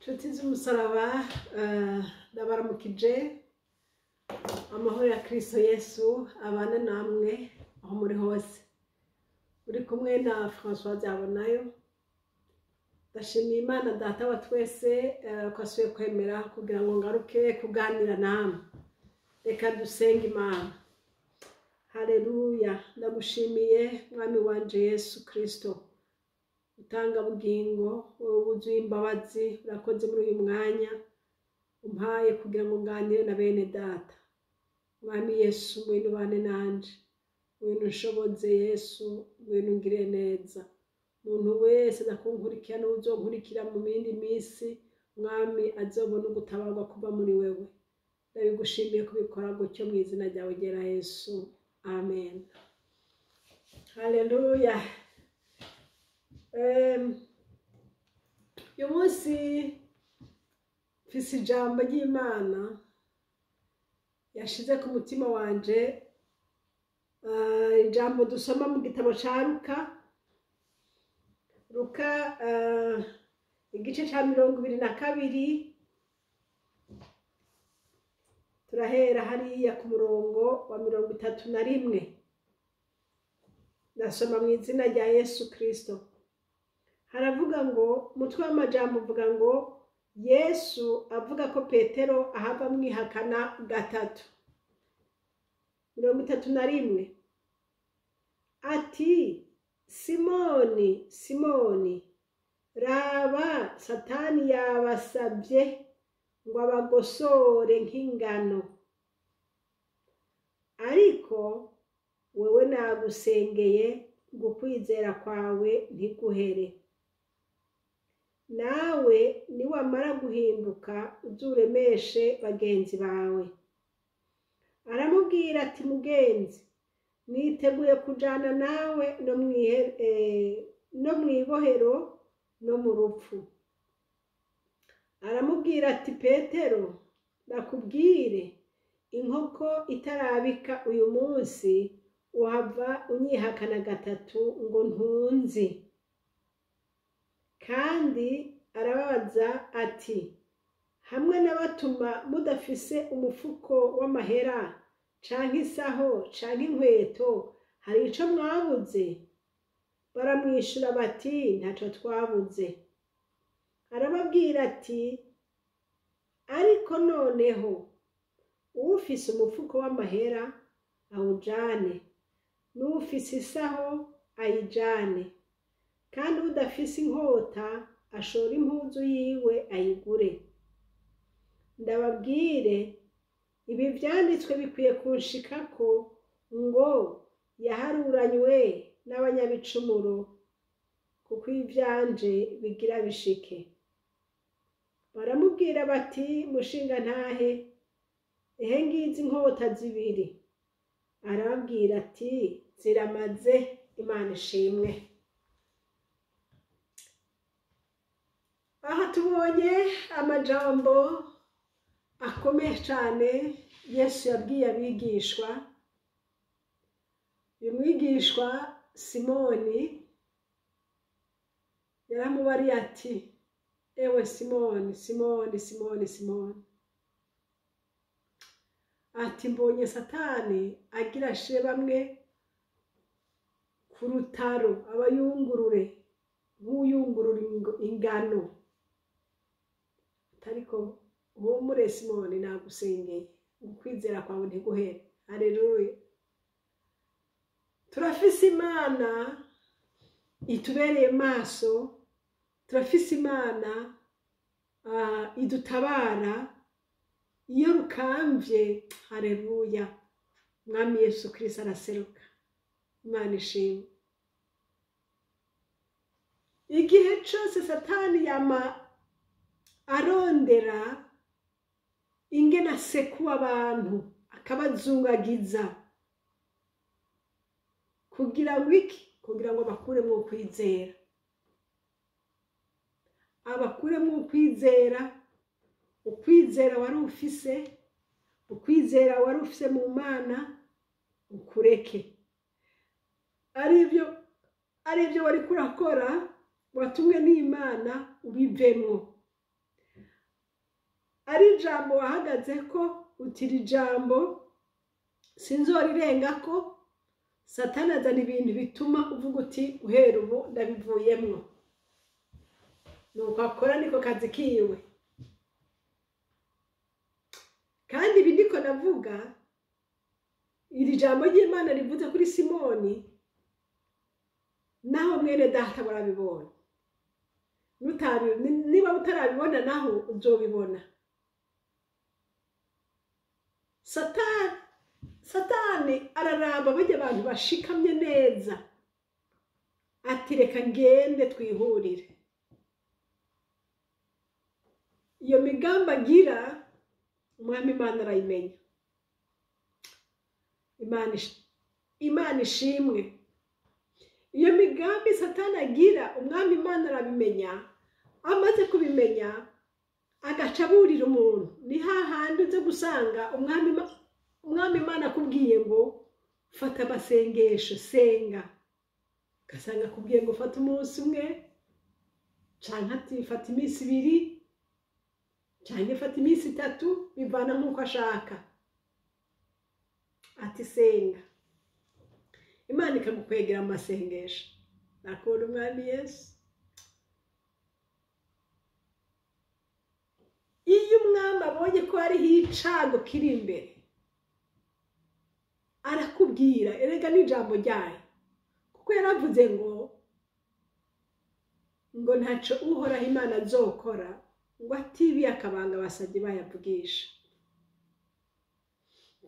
Nshuti z'umusaraba, ndabaramukije. Amahoro ya Kristo Yesu abane namwe aho muri hose. Uri kumwe na Françoise Habonayo. Ndashimiye Imana Data wa twese ko asubiye kwemera kugira ngo ngaruke kuganira namwe. Reka dusenge Imana. Haleluya, ndagushimiye Mwami wanje Yesu Kristo, utanga bugingo, wowe wuzuye imbabazi. Urakoze muri uyu mwanya umpaye kugira ngo nganire na bene data. Mwami Yesu, ngwino ubane nanje, ngwino unshoboze Yesu, ngwino ungire neza. Umuntu wese azakunkurikira n'uwuzonkurikira mu yindi minsi, Mwami, azobona ugutabarwa kuva muri wewe. Ndabigushimiye kubikora gutyo mu izina ryawe ryera Yesu, amen. Haleluya. Uyu munsi mfise ijambo ry'Imana yashize ku mutima wanje, ijambo dusoma mu gitabo ca Luka, Luka igice ca 22, turahera hariya ku murongo wa 31. Ndasoma mu izina rya Yesu Kristo. Haravuga ngo, umutwe w'amajambo uvuga ngo: Yesu avuga ko Petero ahava amwihakana gatatu. 31, ati: "Simoni, Simoni, raba Satani yabasabye ngo abagosore nk'ingano, ariko wewe nagusengeye ngo ukwizera kwawe ntiguhere. Nawe niwamara guhinduka uzuremeshe bagenzi bawe." Aramubwira ati: "Mugenzi, niteguye kujana nawe no mw'ibohero no mu rupfu." Aramubwira ati: "Petero, ndakubwire, inkoko itarabika uyu munsi uhava unyihakana gatatu ngo ntunzi." Kandi arababaza ati: "Hamwe n'abatuma mudafise umufuko w'amahera canke isaho canke inkweto, hari ico mwabuze?" Baramwishura bati: "Ntaco twabuze." Arababwira ati: "Ariko noneho uwufise umufuko w'amahera awujane, n'uwufise isaho ayijane, kandi udafise inkota ashore impuzu yiwe ayigure. Ndababwire, ibi vyanditswe bikwiye kunshikako ngo: 'Yaharuranywe n'abanyabicumuro,' kuko ivyanje bigira bishike." Baramubwira bati: "Mushingantahe, ehe ngizi inkota zibiri." Arababwira ati: "Ziramaze." Imana ishimwe. Aha tubonye amajambo akomeye cane Yesu yabwiye abigishwa. Uyu mwigishwa Simoni yaramubariye ati: "Ewe Simoni, Simoni, Simoni, Simoni," ati: "mbonye Satani agira ashire bamwe ku rutaro, abayungurure nk'uyungurura ingano. Ariko humure Simoni, nagusengeye ngo ukwizera kwawe ntiguhere." Haleluya. Turafise Imana itubereye maso, turafise Imana idutabara iyo rukamvye. Haleluya, Mwami Yesu Kristo araseruka. Imana ishimwe. Igihe cose Satani yama arondera ingene asekuwa abantu, akabazungagiza kugira ngo iki? Kugira ngo abakuremwo ukwizera, abakuremwo ukwizera, ukwizera wari ufise, ukwizera wari ufise mu Mana ukureke. Arivyo wariko urakora watumwe n'Imana ubivemwo. Ari ijambo wahagaze ko utira ijambo sinzorirenga ko Satani azana ibintu bituma uvuga uti uhera ubu ndabivuyemwo. Nuko akora, niko kazi kiwe. Kandi ibi ndiko navuga, iri jambo ry'Imana rivuze kuri Simoni, naho mwene data barabibona. Niba utarabibona naho uzobibona. Satani araraba bajya abantu bashikamye neza, ati reka ngende twihurire. Iyo migambi agira Umwami Imana arayimenya. Imana ishimwe. Iyo migambi Satani agira Umwami Imana arabimenya. Amaze kubimenya agaca aburira umuntu. Ni hahandi uze gusanga Umwami Imana akubwiye ngo fata amasengesho, senga. Ugasanga akubwiye ngo fata umunsi umwe, canke ati fata iminsi ibiri, canke fata iminsi itatu, bivana nk'uko ashaka. Ati senga. Imana ikagukwegera mu masengesho. Nakunda Umwami Yesu. Iyo Umwami abonye ko hariho icago kiri imbere, arakubwira. Erega n'ijambo ryayo, kuko yaravuze ngo ntaco Uhoraho Imana azokora ngo atibiye akabanga abasabyi bayavugisha.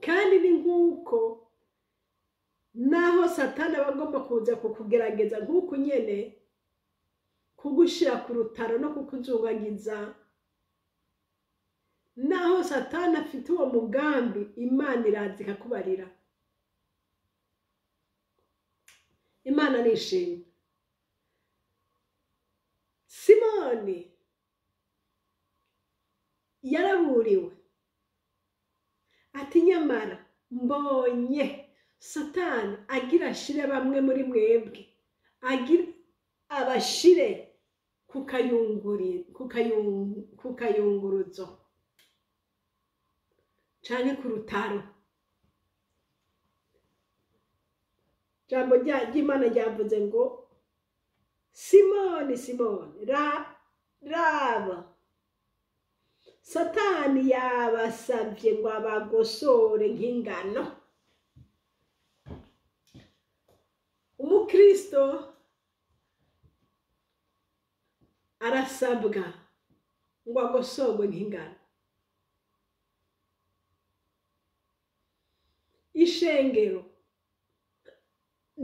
Kandi ni nk'uko naho Satani aba agomba kuza kukugerageza nk'uku nyene, kugushira ku rutaro no kukuzungagiza, naho Satani afite uwo mugambi, Imana iraza ikakubarira. Imana nishimwe. Simoni yaraburiwe ati nyamara mbonye Satani agira ashire bamwe muri mwebwe, agira abashire ku kayunguruzo canke ku rutaro. Jambo ry'Imana ryavuze ngo Simoni, Simoni, raba Satani yabasavye ngo abagosore nk'ingano. Umukristo arasabwa ngo agosorwe nk'ingano. Ishengero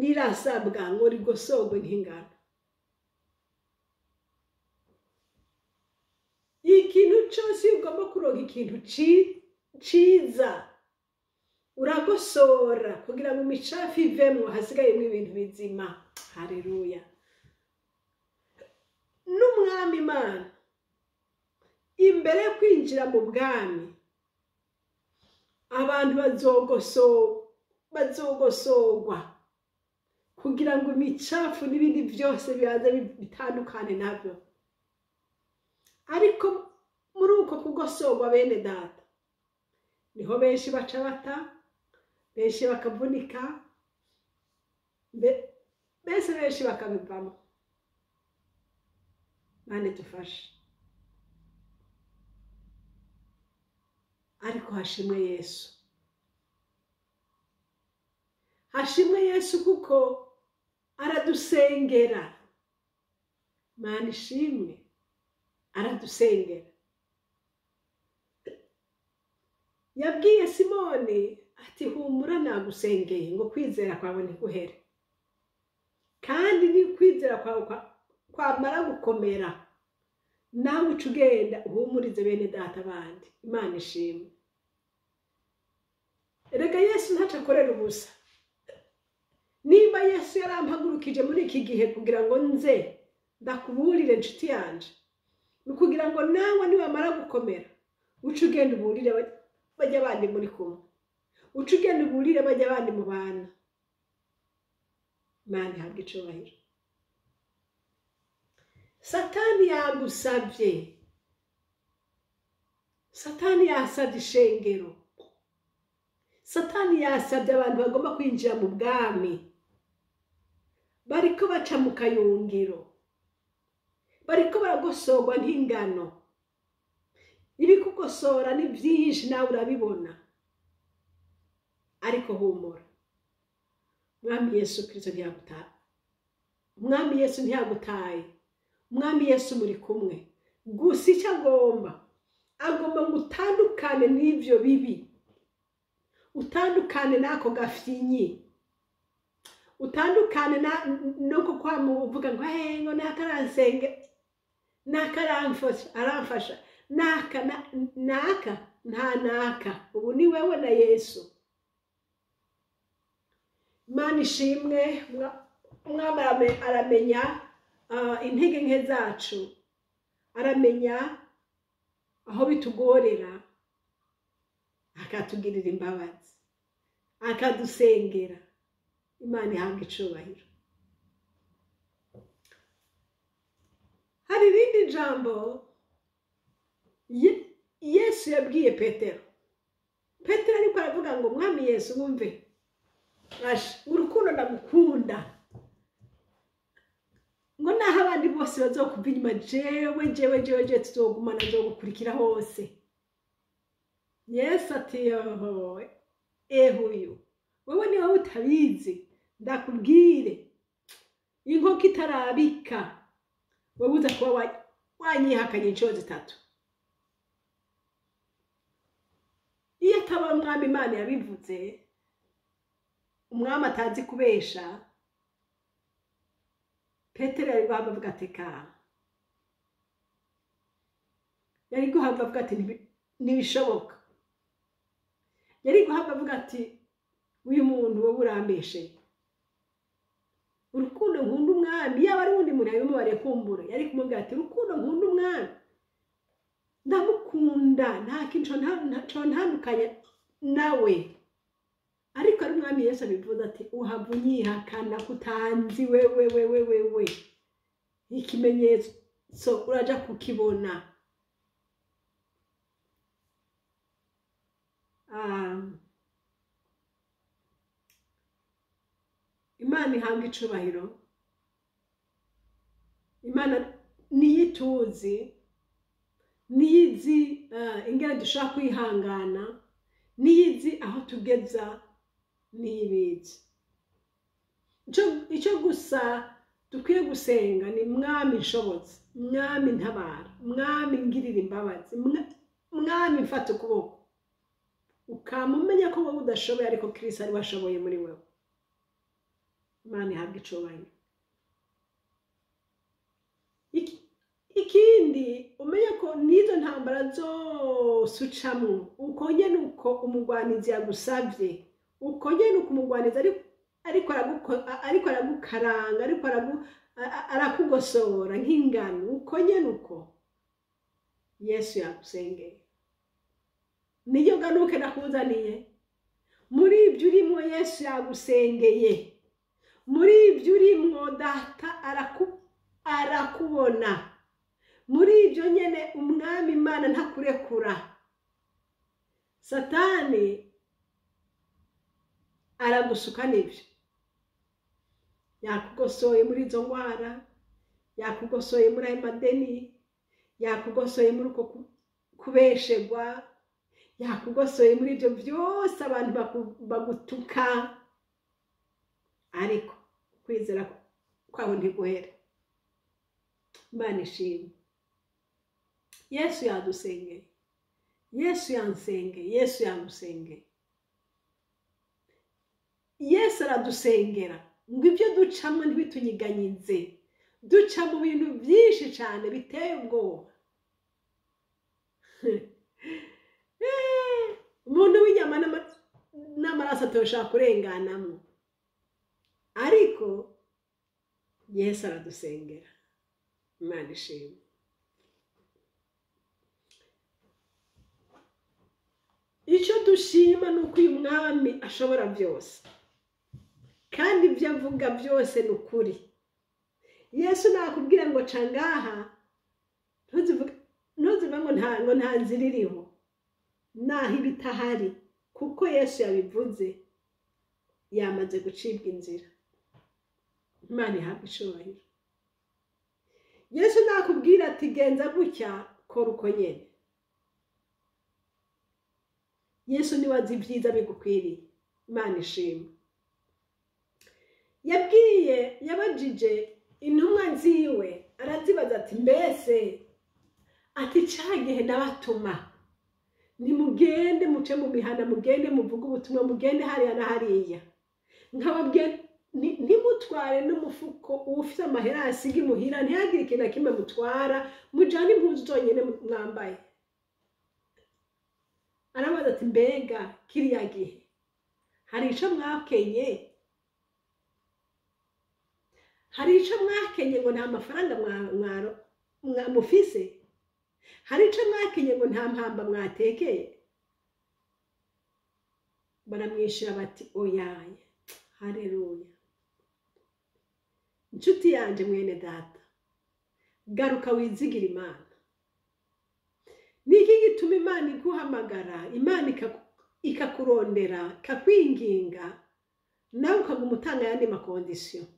rirasabwa ngo rigosorwe nk'ingano. Ikintu cyose ugomba kuronka ikintu ciza, uragosora kugira ngo imicafu ivemwo, hasigayemwo ibintu bizima. Haleluya. N'Umwami Imana imbere yo kwinjira mu bwami, abantu bazogosorwa kugira ngo imicafu n'ibindi byose bibanze bitandukane nabyo. Ariko muri uko kugosorwa bene data, niho benshi baca bata, benshi bakavunika, mbese benshi bakabivamo. Mane tufashe. Ariko hashimwe Yesu. Hashimwe Yesu kuko aradusengera. Mane ishimwe, aradusengera. Yabwiye Simoni ati humura nagusengeye ngo kwizera kwawe ntiguhere. Kandi ni kwizera kwawe kwamara gukomera, nawe uca ugenda uhumurize bene data bandi. Imana ishimwe. Erega Yesu ntaco akorera ubusa. Nimba Yesu yarampagurukije muri iki gihe kugira ngo nze ndakuburire inshuti yanje, ni ukugira ngo nawe niwamara gukomera uca ugenda uburire bajya bandi muri kumwe, uca ugenda uburire bajya bandi mu bana. Imana ihabwe icubahiro. Satani yagusavye, Satani yasabye ishengero, Satani yasabye abantu bagomba kwinjira mu bwami, bariko baca mu kayungiro, bariko baragosorwa nk'ingano. Ibikugosora ni byinshi, nawe urabibona, ariko humura, Mwami Yesu Kristo ntiyagutaye, Umwami Yesu ntiyagutaye, Umwami Yesu muri kumwe. Gusa icyo agomba, agomba ngo utandukane n'ibyo bibi, utandukane n'ako gafyinyi, utandukane nuko kwamuvuga ngo hey, ngo naka aransenge, naka aramfasha, naka naka nta naka. Ubu ni wewe na Yesu. Imana ishimwe, Umwami aramenya intege nke zacu, aramenya aho bitugorera, akatugirira imbabazi, akadusengera. Imana ihabwa icubahiro. Hari irindi jambo Yesu yabwiye Petero. Petero ariko aravuga ngo Mwami Yesu wumve, urukundo ndagukunda, ngo naho abandi bose bazokuva inyuma, jewe jewe jewe jewe tuzogumana, nzogukurikira hose. Yesu ati yoho, ehuyu wewe ni wowe utabizi, ndakubwire, inkoko itarabika wewe uza kuba wanyihakanye inshuro 3. Iyo ataba Umwami Imana yabivuze, Umwami atazi kubesha, Petero yari guhava avuga ati ka, yari guhava avuga ati ntibishoboka, yari guhava avuga ati uyu muntu wowe urambeshe. Urukundo nkunda Umwami, yaba ari uwundi muntu yabimubariye kumbura, yari kumubwira ati urukundo nkunda Umwami, ndamukunda, nta kintu ntandukanye nawe. Ariko ari Umwami Yesu abivuze ati uhava unyihakana kutanzi wewe wewe wewe, ikimenyetso uraja kukibona. Imana ihanga icubahiro. Imana niyo ituzi, niyo izi ingene dushobora kwihangana, niyo izi aho tugeza, niyo ibizi. Icyo gusa dukwiye gusenga ni Mwami nshobotse, Mwami ntabara, Mwami ngirira imbabazi, Mwami mfata ukuboko. Ukamumenya ko wowe udashoboye, ariko Kristo ari we ashoboye muri wewe. Imana ihabwa icubahiro. Ikindi umenye ko n'izo ntambara zose ucamwo, uko nyene uko umugwanizi yagusavye, uko nyene uko umugwanizi ariko aragukaranga, ariko arakugosora nk'ingano, uko nyene uko Yesu yagusengeye. Niyo ganuke nakuzaniye muri ibyo urimo, Yesu yagusengeye muri ibyo urimo, Data arakubona muri ibyo nyene. Umwami Imana ntakurekura. Satani aragusuka n'ibyo, yakugosoye muri izo ngwara, yakugosoye muri ayo madeni, yakugosoye muri uko kubeshegwa, yakugosoye muri ibyo byose abantu bagutuka, ariko kwizera kwabo ntiguhera. Imana ishimwe. Yesu yadusengeye, Yesu yansengeye, Yesu yagusengeye. Yesu aradusengera ngo ibyo ducamwo ntibitunyiganyirize. Duca mu bintu byinshi cyane biteye ubwoba. Umuntu w'inyama n'amaraso atoshobora kurenganamwo, ariko Yesu aradusengera. Imana ishimwe. Icyo dushima ni uko uyu Mwami ashobora byose, kandi ibyo avuga byose ni ukuri. Yesu nakubwira ngo ca ngaha, ntuzivuge ngo nta nzira iriho. Naho ibitahari, kuko Yesu yabivuze, yamaze gucibwa inzira. Imana ihabwa icubahiro. Yesu nakubwira ati genza gutya, kora uko nyene. Yesu niwe azi ibyiza bigukwiriye. Imana ishimwe. Yabwiye, yabajije intumwa ziwe, arazibaza ati mbese, ati ca gihe nabatuma nimugende muce mu mihana, mugende muvuge ubutumwa, mugende hariya na hariya, nkababwiye ntimutware n'umufuko ufite amahera asiga imuhira, ntihagire ikintu na kimwe mutwara, mujane impuzu zonyine mwambaye. Arabaza ati mbega kiriya gihe hari ico mwakenye? Hari ico mwakenye ngo nta mafaranga mufise? Hari ico mwakenye ngo nta mpamba mwatekeye? Baramwishura bati oyaye. Haleluya. Inshuti yanje, mwene data, garuka wizigira Imana. Niki gituma Imana iguhamagara, Imana ikakurondera, ikakwinginga, nawe ukaguma utanga ayandi ma conditions?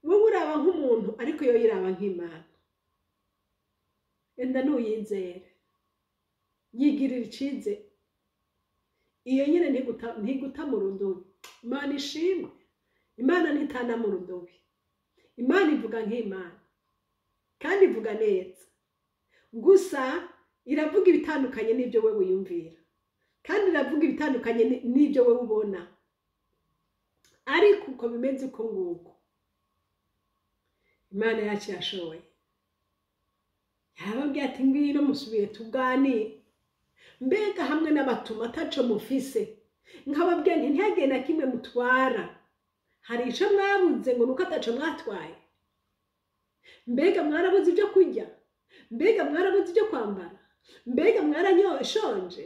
Wowe uraba nk'umuntu, ariko yo yiraba nk'Imana. Enda ntuyizere, yigirira icize, iyo nyine ntiguta mu rundubi. Imana ishimwe. Imana ntitana mu rundubi. Imana ivuga nk'Imana kandi ivuga neza, gusa iravuga ibitandukanye n'ibyo we wiyumvira, kandi iravuga ibitandukanye n'ibyo we ubona. Ariko uko bimeze uko nguko, Imana yacu yashoboye. Yarababwiye ati ngwino musubiye tuganire. Mbega hamwe n'abatuma ataco mufise, nkababwiye nti ntihagire na kimwe mutwara, hari ico mwabuze ngo nuko ataco mwatwaye? Mbega mwarabuze ibyo kurya? Mbega mwarabuze ibyo kwambara? Mbega mwarashonje?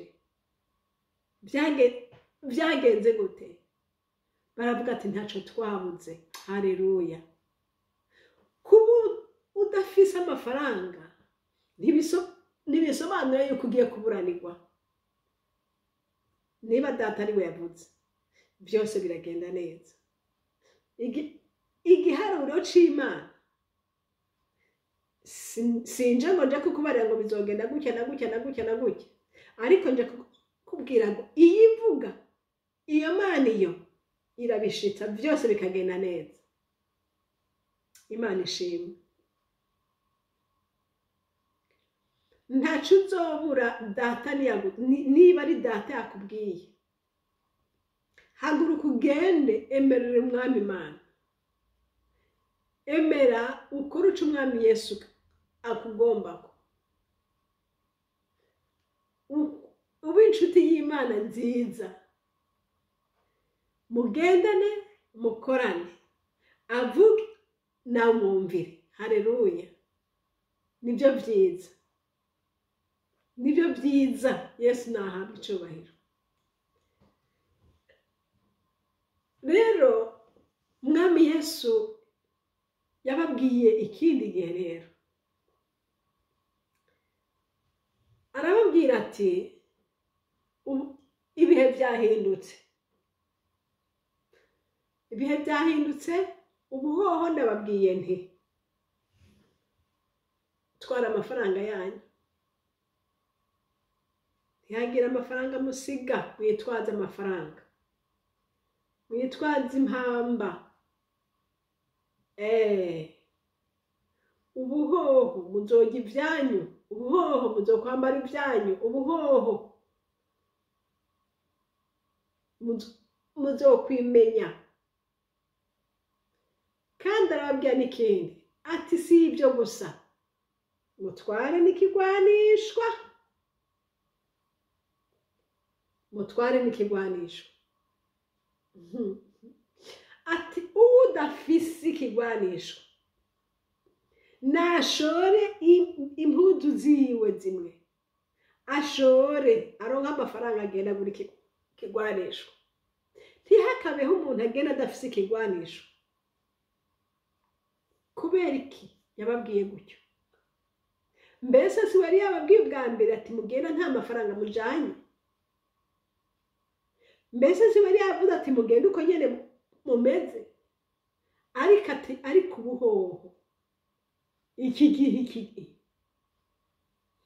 Byagenze gute? Baravuga ati ntaco twabuze. Haleluya. Kuba udafise amafaranga ntibisobanura yuko ugiye kuburanirwa. Niba data ari we yavuze, byose biragenda neza. Igiharuro c'Imana, sinje ngo nje kukubarira ngo bizogenda gutya na gutya na gutya na gutya, ariko nje kukubwira ngo iyo ivuga, iyo Mana iyo irabishitsa, byose bikagenda neza. Imana ishimwe. Ntaco uzobura data niba ari data yakubwiye. Haguruka ugende, emerera umwami Imana, emera ukore uco umwami Yesu akugombako, ube inshuti y'Imana nziza, mugendane, mukorane, avuge nawe mwumvire. Haleluya. Nibyo byiza, nibyo byiza. Yesu nahabwa icubahiro. Rero mwami Yesu yababwiye ikindi gihe rero, arababwira ati ibihe byahindutse, ibihe byahindutse. Ubu hoho ndababwiye nti twara amafaranga yanyu, ntihagire amafaranga musiga, mwitwaze amafaranga, mwitwaze impamba. Ubuhoho muzojya ibyanyu, ubuhoho muzokwambara ibyanyu, ubuhoho muzokwimenya. Kandi arababwira n'ikindi ati si ibyo gusa, mutware n'ikigwanishwa, mutware n'ikigwanishwa. Ati udafise ikigwanishwa nashore impuzu ziwe zimwe, ashore aronka amafaranga agenda buri kigwanishwa. Ntihakabeho umuntu agenda adafise ikigwanisho. Kuba Kubera iki yababwiye gutyo? Mbese si wari yababwiye ubwa mbere ati mugenda nta mafaranga mujanye? Mbese si wari yavuze ati mugende uko nyene mumeze? Ariko ati ariko ubuhoho iki gihe iki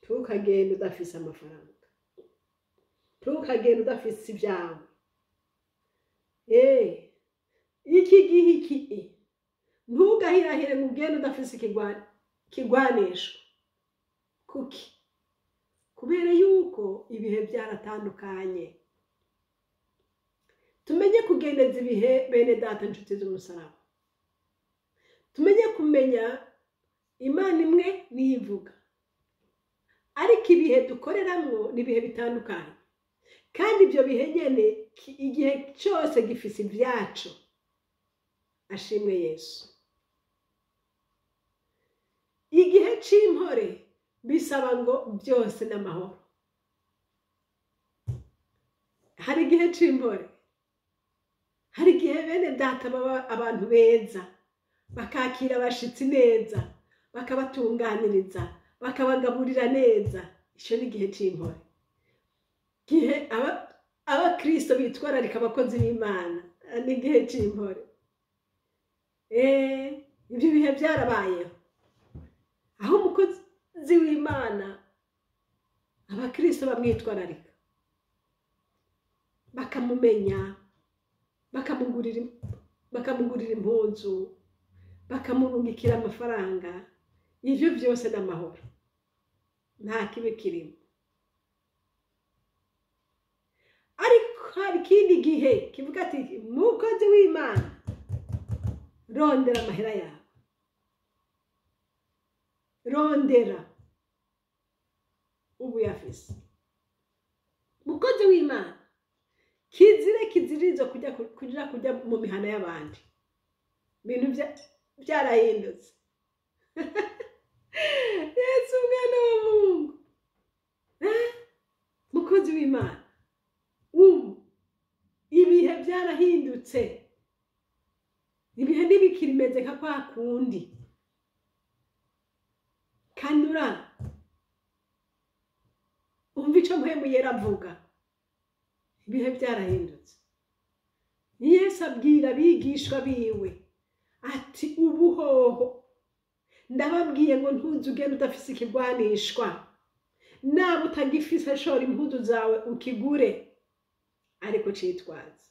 ntukagende udafise amafaranga, ntukagende udafise ibyawe. Iki gihe iki ntugahirahire ngo ugende udafise ikigwanisho. Kuki? Kubera yuko ibihe byaratandukanye. Tumenye kugendeza ibihe, bene data inshuti z'umusaraba. Tumenye kumenya Imana imwe niyivuga, ariko ibihe dukoreramwo ni ibihe bitandukanye, kandi ibyo bihe nyene igihe cyose gifise ibyaco. Ashimwe Yesu. Igihe c'impore bisaba ngo byose n'amahoro. Hari igihe c'impore, hari igihe bene data baba abantu beza, bakakira abashitsi neza, bakabatunganiriza, bakabagaburira neza. Ico ni igihe c'impore, gihe abakristo bitwararika abakozi b'Imana, ni igihe c'impore. Ibyo bihe byarabayeho, aho umukozi w'Imana abakristo bamwitwararika, bakamumenya, bakamugurira impuzu, bakamurungikira amafaranga. Ivyo byose n'amahoro, nta kibi kirimo. Ariko hari ikindi gihe kivuga ati mukozi w'Imana rondera amahera yawe, rondera ubu yafise. Mukozi w'Imana kizire kizirizo kujya kujya mu mihana y'abandi. Ibintu byarahindutse. Yesu umwana wa Mungu. Mukozi w'Imana, ubu ibihe byarahindutse, ibihe ntibikimeze nka kwa kundi. Kanura umva ico Mpwemu Yera avuga, ibihe byarahindutse. Yesu abwira abigishwa biwe ati ubuhoho ndababwiye ngo ntuzu ugende udafise ikigwanishwa, naba utagifise shora impuzu zawe ukigure, ariko citwaze.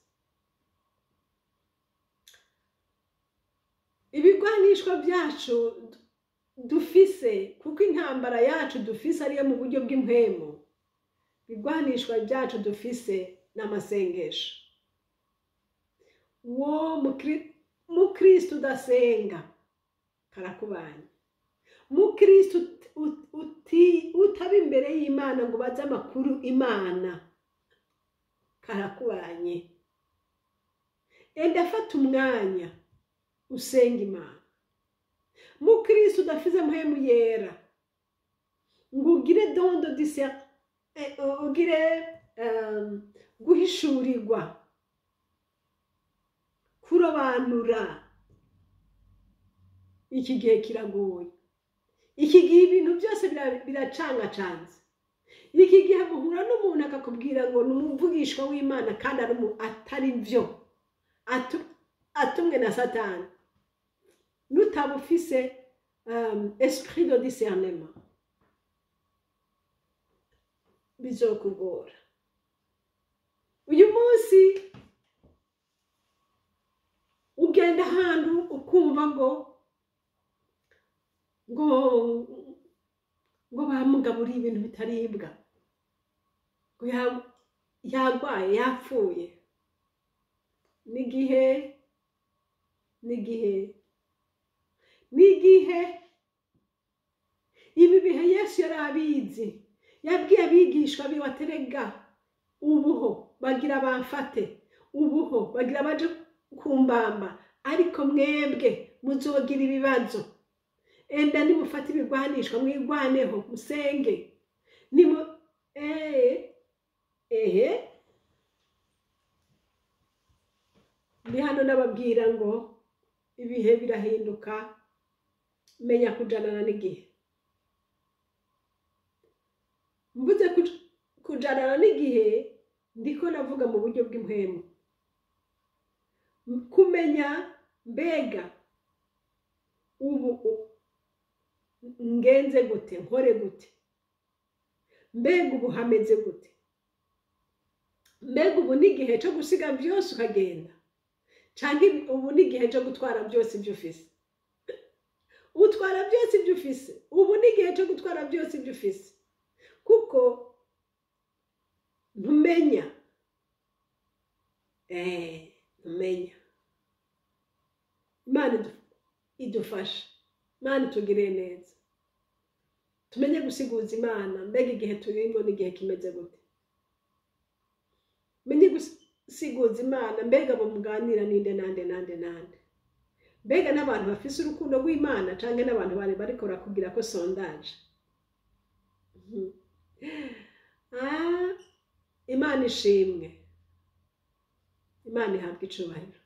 Ibigwanishwa byacu dufise, kuko intambara yacu dufise ariyo mu buryo bw'impwemu, ibigwanishwa byacu dufise n'amasengesho. Wo mukristo udasenga karakubanye, mukristo utaba imbere y'Imana ngo baze amakuru Imana karakubanye. Enda fata umwanya usenga Imana. Mukristo udafise Mpwemu Yera ngo ugire don de discernement, ugire guhishurirwa, kurobanura. Iki gihe kiragoye, iki gihe ibintu byose biracangacanze. Iki gihe muhura n'umuntu akakubwira ngo ni umuvugishwa w'Imana kandi atari byo, atumwe na Satani. Nutaba ufise esprit de discernement bizokugora. Uyu munsi ugenda ahantu ukumva ngo ngo ngo bamugaburiye ibintu bitaribwa, ngo yagwaye, yapfuye. N'igihe n'igihe n'igihe ibi bihe Yesu yari abizi, yabwiye abigishwa biwe aterega ubuho bagira bamfate, ubuho bagira baje kumbamba, ariko mwebwe muzogira ibibazo. Enda nimufate ibigwanishwa mwigwaneho, musenge. Nimu ehe ndi hano nababwira ngo ibihe birahinduka, Menya kujanana n'igihe. Mvuze kujanana n'igihe, ndiko navuga mu buryo bw'impwemu, kumenya mbega ubu ngenze gute, nkore gute, mbega ubu hameze gute, mbega ubu n'igihe cyo gusiga byose ukagenda, cyangwa ubu n'igihe cyo gutwara byose ibyo ufise. Utwara byose ibyo ufise, ubu n'igihe cyo gutwara byose ibyo ufise, kuko ntumenya ntumenya. Imana idufasha, Imana itugirire neza, tumenye gusiguza Imana mbega igihe turimo n'igihe kimeze gute. Menye gusiguza Imana mbega abo muganira ninde nande nande nande, mbega n'abantu bafise urukundo rw'Imana canke n'abantu bari bariko barakubwira ko sondage. Imana ishimwe, Imana ihabwa icubahiro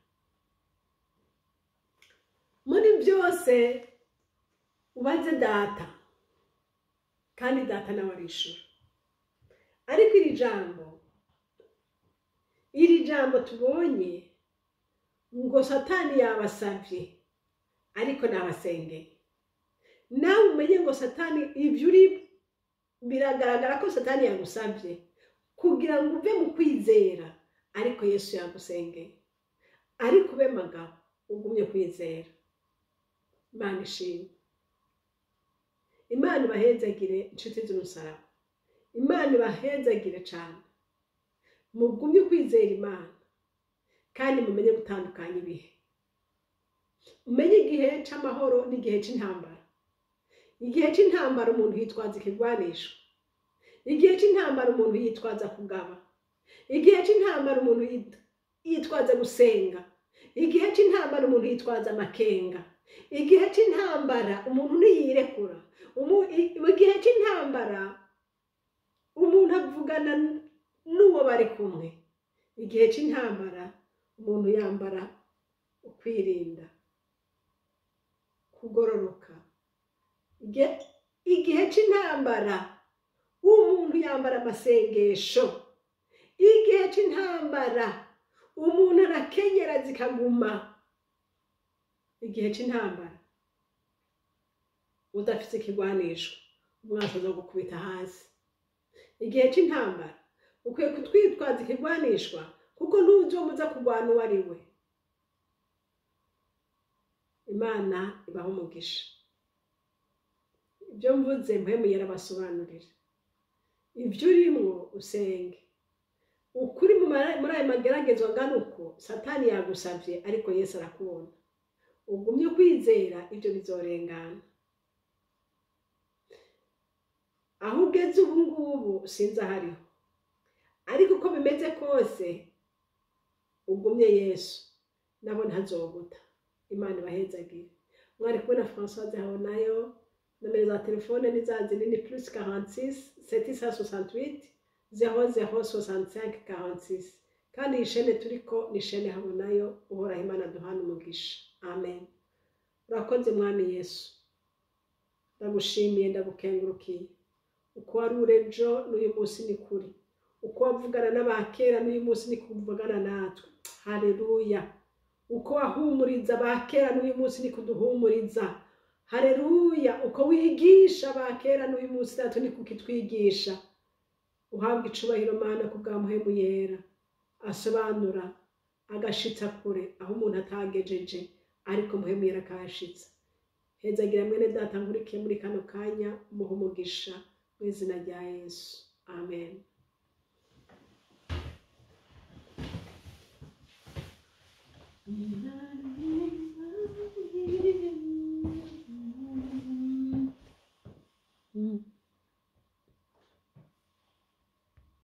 muri byose. Ubaze data, kandi data nawe arishura. Ariko iri jambo tubonye ngo Satani yabasavye ariko nabasengeye, nawe umenye ngo Satani ibyo uri biragaragara ko Satani yagusavye kugira ngo uve mu kwizera, ariko Yesu yagusengeye. Ariko ube magabo ugumye kwizera. Imana ishimwe, Imana ibahezagire inshuti z'umusaraba, Imana ibahezagire cyane. Mugumye kwizera Imana kandi mumenye gutandukanya ibihe. Umenye igihe c'amahoro n'igihe c'intambara. Igihe c'intambara umuntu yitwaza ikigwanisho, igihe c'intambara umuntu yitwaza kugaba, igihe c'intambara umuntu yitwaza gusenga, igihe c'intambara umuntu yitwaza amakenga, igihe c'intambara umuntu ntiyirekura, igihe c'intambara umuntu avugana n'uwo bari kumwe, igihe c'intambara umuntu yambara ukwirinda, kugororoka. Igihe c'intambara umuntu yambara amasengesho, igihe c'intambara umuntu arakenyera zikaguma. Igihe c'intambara udafite ikigwanisho umwansi azogukubita hasi. Igihe c'intambara ukwiye kutwitwaza ikigwanishwa, kuko ntuzi uwo muza kurwana uwo ari we. Imana ibaha umugisha. Ibyo mvuze mpemu yarabasobanurira. Ibyo urimwo usenge. Ukuri muri ayo mageragezwa angana uko Satani yagusavye, ariko Yesu arakubona. Ugumye kwizera, ibyo bizorengana. Aho ugeze ubu ngubu sinzi ahariho, ariko uko bimeze kose ugumye Yesu nabo ntazoguta. Imana ibahezagire. Mwari kumwe na Françoise Habonayo. Nomero za telefone ni za zindi, ni plus 46 768 00 65 46. Kandi iyi shene turiko ni shene Habonayo. Uhoraho Imana duhana umugisha. Amen. Urakoze Mwami Yesu, ndagushimiye, ndagukengurukiye. Uko wari uri ejo n'uyu munsi ni kuri, uko wavugana n'abakera n'uyu munsi ni kuvugana natwe. Haleluya. Uko wahumuriza abakera n'uyu munsi ni kuduhumuriza. Haleluya. Uko wigisha abakera n'uyu munsi natwe ni kukitwigisha. Uhabwa icubahiro Mana ku bwa Muhemu Yera asobanura agashitsa kure aho umuntu atagejeje, ariko Muhemu Yera akahashitsa. Hezagira mwene data nkurikiye muri kano kanya, umuhe umugisha mu izina rya Yesu. Amen.